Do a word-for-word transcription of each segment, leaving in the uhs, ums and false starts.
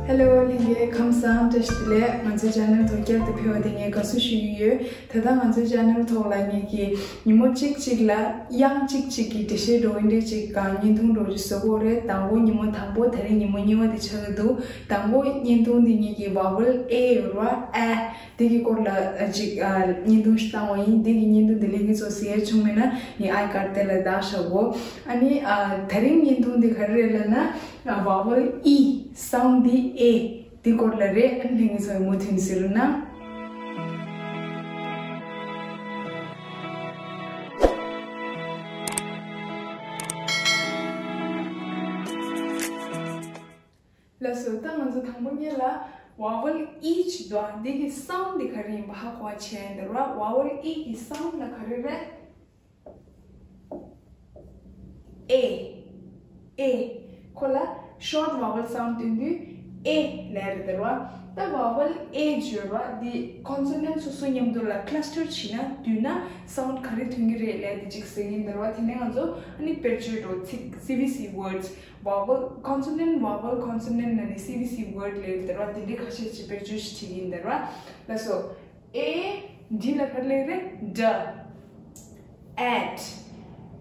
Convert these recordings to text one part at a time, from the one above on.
Hello ལྷན་རྒྱས་ཁམས་བཟང་། བཀྲ་ཤིས་བདེ་ལེགས། ང་ཚོའི་ཅེ་ནལ་ཐོག་བསྐྱར་དུ་ཕེབས་པ་དེ་ངས་དགའ་བསུ་ཞུ་གི་ཡོད། ད་ལྟ་ང་ཚོའི་ཅེ་ནལ་ཐོག་ལ་ངེད་ཀྱིས་ཉིན་མོ་གཅིག་གཅིག་ལ་དབྱངས་གཅིག་གཅིག་གི་འགྲེལ་བཤད་འདྲ་བོ་འདྲ་ཅིག་གང་བརྙན་ཐུང་འདྲ་བོ་ཅིག་བཟོ་གི་ཡོད་རེད། དང་པོ་ཉིན་མོ་དང་པོ། དེ་རིང་ཉིན་མོ་གཉིས་པ་དེ་ཆགས་ཀྱི་འདུག་དང་པོ་བརྙན་ཐུང་འདི་ངེད་ཀྱི་vowel A ཡོད་རེད་བ། ཨ། དེ་གི་སྐོར་ལ་ཨ་ཅིག་ཨ་བརྙན་ཐུང་ཞིག་བཏང་བ་ཡིན། དེ་གི་བརྙན་ཐུང་དེ་ལྷན་རྒྱས་ཚོ་གཟིགས་ཡ་བྱུང་མེད་ན་ངས་ཨའི་ཀར་དེ་ལ་བདག་བཞག་གོ། ཨ་ནི་ཨ་དེ་རིང་བརྙན་ཐུང་འདི་ག་རེ་རེད་ལབ་ན། ཨ་vowel E, sound འདི་A འདི་སྐོར་ལ་རེད། ཨ་ནི་ལྷན་རྒྱས་ཚོ་ཡང་མུ་མཐུད་གཟིགས་རོགས་གནང་། ལགས་སོ། ད་ང་ཚོ་དང་པོ་ཉིད་ལ་vowel E ཅིག་འདུག་འདི་གི་sound འདི་ག་རེ་ཡིན་པ་ཧ་གོ་བ་བྱས་ཡིན་འདུག་ར། vowel E གི་sound ལ་ག་རེ་རེད། A, A། ཁོ་ལ་short vowel sound སྟོན་དུས་A ལབ་རེད་འདུག་ར། ད་vowel A བརྗོད་ར་འདི་consonant སོ་སོ་མཉམ་དུ་ལ་cluster བྱས་ན་བསྡུས་ན་sound ག་རེ་ཐོན་གྱི་རེད་ལབ་འདི་གཅིག་གཟིགས་ཡིན་འདུག་ར། དེ་ནས་ང་ཚོ་ཨ་ནི་དཔེར་བརྗོད་འགྲོ་ཚིག C V C words, vowel, consonant, vowel, consonant ནང་ནས C V C word ལབ་ཡོད་རེད་འདུག་ར། དེ་འདྲའི་ཁ་ཤས་ཅིག་དཔེར་བརྗོད་ཞིག་བྱེད་ཀྱི་ཡིན་འདུག་ར། ལགས་སོ། A འདི་ལ་ག་རེ་ལབ་རེད། D, at,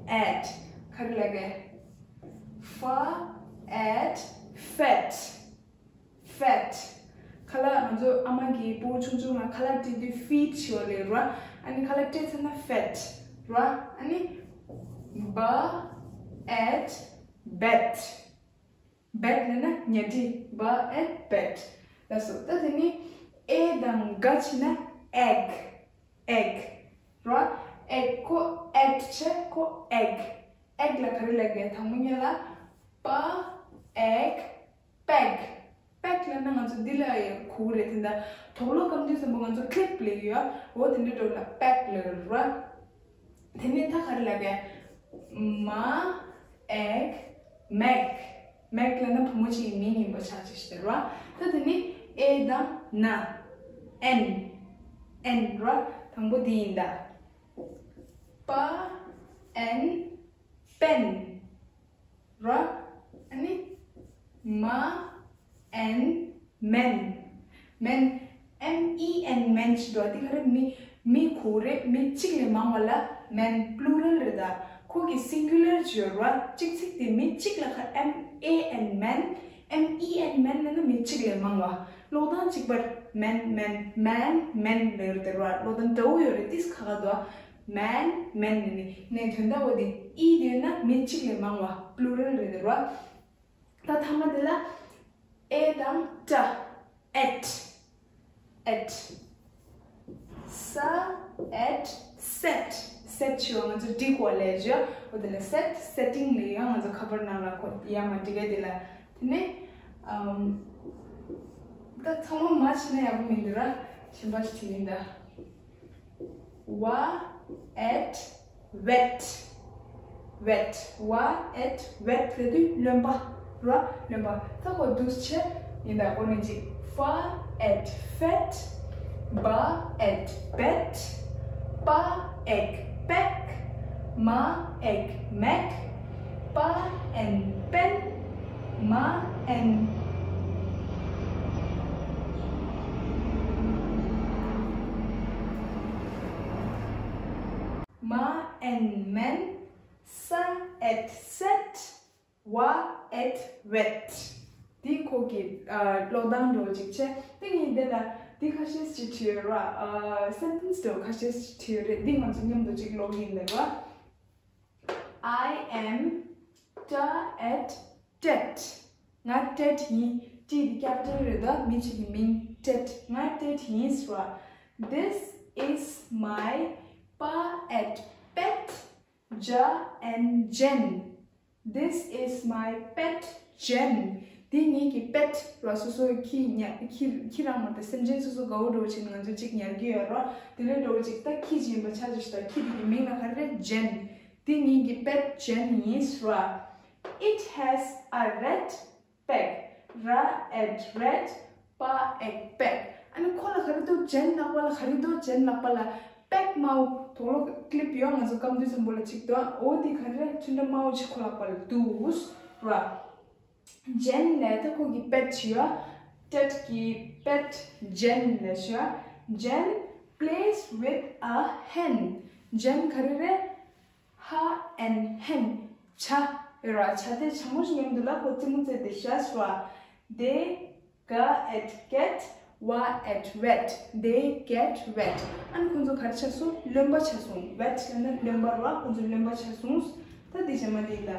at ག་རེ་ལབ་རེད། F, at, fat, fat ཁ་ལག་ང་ཚོ་ཨ་མ་གིས་སྤུ་གུ་ཆུང་ཆུང་ལ་ཁ་ལག་སྤྲད་དུས་feed ཞུ་བ་ལབ་ར། ཨ་ནི་ཁ་ལག་སྤྲད་ཚར་ན་fat ར། ཨ་ནི་B, at, bat, bat ལབ་ན་ཉལ་ཁྲི། B, at, bat ལགས་སོ། ད་དེ་ནི་A དང་G བྱས་ན་egg, egg ར། egg ཁོ་at བྱས་ཁོ་egg, egg ལ་ག་རེ་ལབ་རེད། དང་པོ་ཉིད་ལ་P, egg, peg, peg ལབ་ན་ང་ཚོ་འདི་ལ་ཡང་གོ་གི་རེད། དེ་འདྲ་དུག་ལོག་སྐམ་དུས་ཙམ་པ་ང་ཚོ་clip ལབ་ཀྱི་ཡོད། འོ་དེ་འདྲ་འདྲ་བོ་ལ་peg ལབ་ར། དེ་ནས་ད་ག་རེ་ལབ་རེད། M, eg, meg, meg ལབ་ན་བུ་མོ་གཅིག་གི་མིང་ཡིན་པ་ཆགས་ཅིག་ཞིག་རེད་བ། ད་དེ་ནི་A དང་N, N, N ར། དང་པོ་འདི་ཡིན་ད། P, N, pen ར། ཨ་ནི་M, N, men, men, M E N, men ཞེས་འགྲོ་བ་འདི་ག་རེ། མི་མི་གོ་རེད། མི་གཅིག་ལས་མང་བ་ལ་men plural རེད། ད་ཁོ་གི་singular བརྗོད་ར། གཅིག་ཚིག་དེ་མི་གཅིག་ལ་ཁ། M A N, men, M E N, men ལབ་ན་མི་གཅིག་ལས་མང་བ། ཀློག་སྟངས་གཅིག་པར་men, men, man, men ལབ་རེད་ར། ཀློག་སྟངས་འདྲ་བོ་ཡོད་རེད། ཏིས་ཁ་ཁ་འདུག man, men ནི་ནས་དོན་དག་འོ་དེ་E དེ་ན་མི་གཅིག་ལས་མང་བ། plural རེད་ར། ད་མཐའ་མ་དེ་ལ་A དང་ཏ། at, at, S, at, set, set ཞུ་བ་ང་ཚོ་འབྲི་དགོས་ལས་བརྗོད། འོ་དེ་ལ་set, setting ལས་ཡང་ང་ཚོ་ཁ་པར་ནང་ལ་ཁོ་ཡར་མར་འབྲི་ག་དེ་ལ། དེ་ནས་ཨམ། ད་ཚང་མ་མ་བྱས་ན་ཡག་པོ་མི་འདུག་ར། གཞན་པ་ཞིག་བྱེད་ཡིན་ད། Wa, at, wet, wet, wa, at, wet ལབ་དུས་རློན་པ་ར། རློན་པ། ད་ཁོ་འདུག་སེ་བྱས་ཡིན་ད། ཁོ་ནི་ཅིག F, at, fat, B, at, bet, P, eg, peg, M, eg, meg, P, en, pen, M, en, M, en, men, S, et, set, W, et, wet. འདི་ཁོ་གི་ཨ་ཀློག་སྟངས་འདྲ་བོ་ཅིག་བྱས། དེ་ཡིན་དེ་ལ་འདི་ཁ་ཤས་ཅིག་བྲིས་ཡོད་ར། ཨ་sentence འདྲ་བོ་ཁ་ཤས་ཅིག་བྲིས་ཡོད་རེད། འདི་ང་ཚོ་མཉམ་དུ་ཅིག་ཀློག་གི་ཡིན་ད་ར། I am T, at, Tet. ང་Tet ཡིན། T འདི་capital རེད་ད། མི་གཅིག་གི་མིང་Tet། ང་Tet ཡིན་ཟེར་བ། This is my pa at pet, Ja and Jen. This is my pet Jen. འདི་ངེད་ཀྱི་pet ར། སོ་སོའི་ཁྱི་ཉ་ཁྱི་ཁྱི་རང་མ་གཏོགས་སེམས་ཅན་སོ་སོ་དགའ་བོ་འདྲ་བོ་བྱས་ནས་ང་ཚོ་གཅིག་ཉར་གྱི་ཡོད་ར། དེ་འདྲ་འདྲ་བོ་ཅིག་ད་ཁྱི་ཅིག་ཡིན་པ་ཆ་བཞག་ད། ཁྱི་དེ་གི་མིང་ལ་ག་རེ་རེད། Jen. འདི་ངེད་ཀྱི་pet Jen ཡིན་ཟེར་བ། It has a red peg. R, at, red, pa, eg, peg. ཨ་ནི་ཁོ་ལ་ག་རེ་འདུག Jen ལག་པ་ལ་ག་རེ་འདུག Jen ལག་པ་ལ་peg དམར་པོ་དུག་ལོག་clip ཡོད། ང་ཚོ་སྐམ་དུས་ཙམ་པོ་ལ་གཅིག་འདུག་འོ་འདི་ག་རེ་ཆུ་འདྲ་དམར་པོ་ཅིག་ཁོ་ལག་པ་ལ་འདུག་ར། Jen ལ་ད་ཁོ་གི་pet ཅིག་ཡོད། ཏེད་ཀྱི་པེཊ་ཇེན་ལབ་ཤག་ཇེན plays with a hen. ཇེན་ག་རེ་རེད། ཧ་ཨེན་ཧེན། བྱ་རེད་བ། བྱ་དེ་བྱ་མོ་ཞིག་མཉམ་དུ་ལ་ཁོ་རྩེད་མོ་རྩེ་དེ་ཤག་རེད་བ། དེ་ག་ཨེཊ་ཀེཊ། ཝ་ཨེཊ་ཝེཊ། They get wet. ཨ་ནི་ཁོང་ཚོ་ག་རེ་ཆགས་སོང་། རློན་པ་ཆགས་སོང་། ཝེཊ་ལབ་ན་རློན་པ་རེད་བ། ཁོང་ཚོ་རློན་པ་ཆགས་སོང་། ད་འདི་བྱས་མ་འདི་ལ།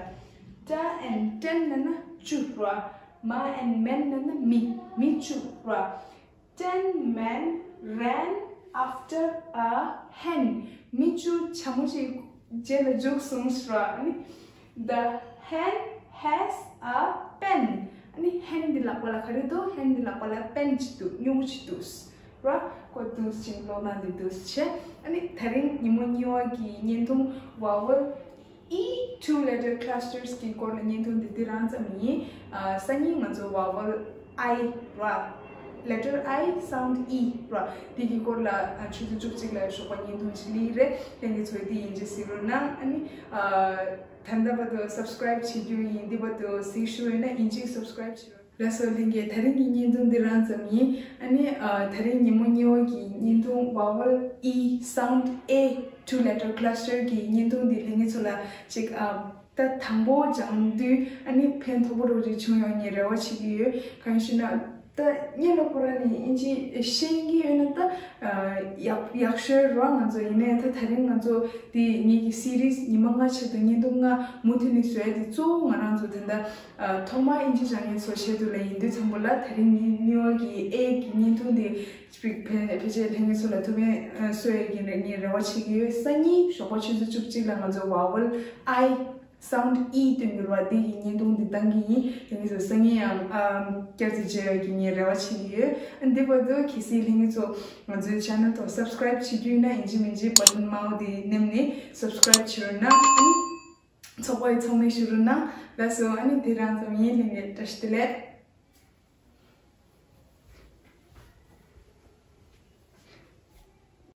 ཏ་ཨེན་ཏན་ལབ་ན་བཅུ་རེད་བ། མ་ཨེན་མེན་ལབ་ན་མི། མི་བཅུ་རེད་བ། Ten men ran after a hen. མི་བཅུ་བྱ་མོ་ཞིག་རྗེས་ལ་རྒྱུགས་སོང་ཟེར་བ། ཨ་ནི། The hen has a pen. ཨ་ནི་ཧེན་འདི་ལག་པ་ལ་ག་རེ་འདུག་ཧེན་འདི་ལག་པ་ལ་པེན་ཅིག་འདུག་སྨྱུ་གུ་ཅིག་འདུག་ར། ཁོ་འདུག་ཅིང་ཀློག་སྟངས་འདི་འདུག་བྱས། ཨ་ནི་དེ་རིང་ཉིན་མོ་གཉིས་པ་གི་བརྙན་ཐུང་vowel E two letter clusters གི་སྐོར་ལ་བརྙན་ཐུང་འདི་འདི་རང་ཙམ་ཡིན། ཨ། སང་ཉིན་ང་ཚོ་vowel I ར། letter I, sound E ར། འདི་གི་སྐོར་ལ་ཨ་ཆུ་ཚོད་བཅུ་གཅིག་ལ་ཞོགས་པ་བརྙན་ཐུང་ཅིག་སླེབས་རེད། ལྷན་རྒྱས་ཚོས་འདི་ཡིན་གཅིག་གཟིགས་རོགས་གནང་། ཨ་ནི། ཨ། ད་ལྟ་བར་དུ་སབ་སི་ཀ་རའིབ་བྱེད་རྒྱུ་ཡིན། འདི་བར་དུ་གཟིགས་ཞུ་ཡོད་ན་ཡིན་གཅིག་སབ་སི་ཀ་རའིབ་བྱེད་རོགས། ལགས་སོ་ལྷན་རྒྱས། དེ་རིང་གི་བརྙན་ཐུང་འདི་རང་ཙམ་ཡིན། ཨ་ནི། ཨ། དེ་རིང་ཉིན་མོ་གཉིས་པ་གི་བརྙན་ཐུང་vowel E sound A two letter cluster གི་བརྙན་ཐུང་འདི་ལྷན་རྒྱས་ཚོ་ལ་ཅིག་ཨ། ད་དང་པོ་སྦྱང་དུས་ཨ་ནི་ཕན་ཐོགས་པོ་རོ་རེ་བྱུང་ཡོང་ངས་རེ་བ་བྱེད་ཀྱི་ཡོད། གང་ཡིན་ཞུ་ན་ད་སྔོན་ལ་ཁོ་རང་ནས་ཨིན་ཇི་ཤེས་ཀྱི་ཡོད་ན་ད་ཡག་ཡག་ཤོས་རེད་བ། ང་ཚོ་ཡིན་ནའི་ད་དེ་རིང་ང་ཚོ་འདི་ངེད་ཀྱི་སི་རིས་ཉི་མ་ལྔ་ཆེད་དུ་བརྙན་ཐུང་ལྔ་མུ་མཐུད་ནས་བཟོས་ཏེ་གཙོ་བོ་ང་རང་ཚོ་ད་ལྟ་ཐོག་མར་ཨིན་ཇི་སྦྱང་མཁན་ཚོ་ཆེད་དུ་ལ་ཡིན་དུས་ཙམ་པོ་ལ་དེ་རིང་ངའི་གཉིས་པ་གི་ཨེ་གི་བརྙན་ཐུང་འདི་ཕལ་ཆེར་ལྷན་རྒྱས་ཚོ་ལ་ཐུགས་ཕན་གསོས་ཡོད་ཀྱི་ངས་རེ་བ་བྱེད་ཀྱི་ཡོད། སང་ཉིན་ཞོགས་པ་ཆུ་ཚོད་བཅུ་གཅིག་ལ་ང་ཚོ་vowel I sound E སྟོན་གྱི་རེད་བ། འདི་ཡི་བརྙན་ཐུང་འདི་བཏང་གི་ཡིན། དེ་ནས་སང་ཉིན་ཡང་ཨམ་བསྐྱར་དུ་མཇལ་ཡོད་ཀྱི་ངས་རེ་བ་བྱེད་ཀྱི་ཡོད། འདི་བར་དུ་གལ་སྲིད་ལྷན་རྒྱས་ཚོ་ང་ཚོའི་channel ཐོག་སབ་སི་ཀ་རའིབ་བྱེད་རྒྱུ་ཡིན་ན་ཡིན་གཅིག་མིན་གཅིག་བ་ཊན་དམར་པོ་འདི་ནེམ་ནས་སབ་སི་ཀ་རའིབ་བྱེད་རོགས་གནང་། ཚོགས་པའི་ཚོགས་མི་ཞུ་རོགས་གནང་། ལགས་སོ། ཨ་ནི་དེ་རང་ཙམ་ཡིན། ལྷན་རྒྱས་བཀྲ་ཤིས་བདེ་ལེགས།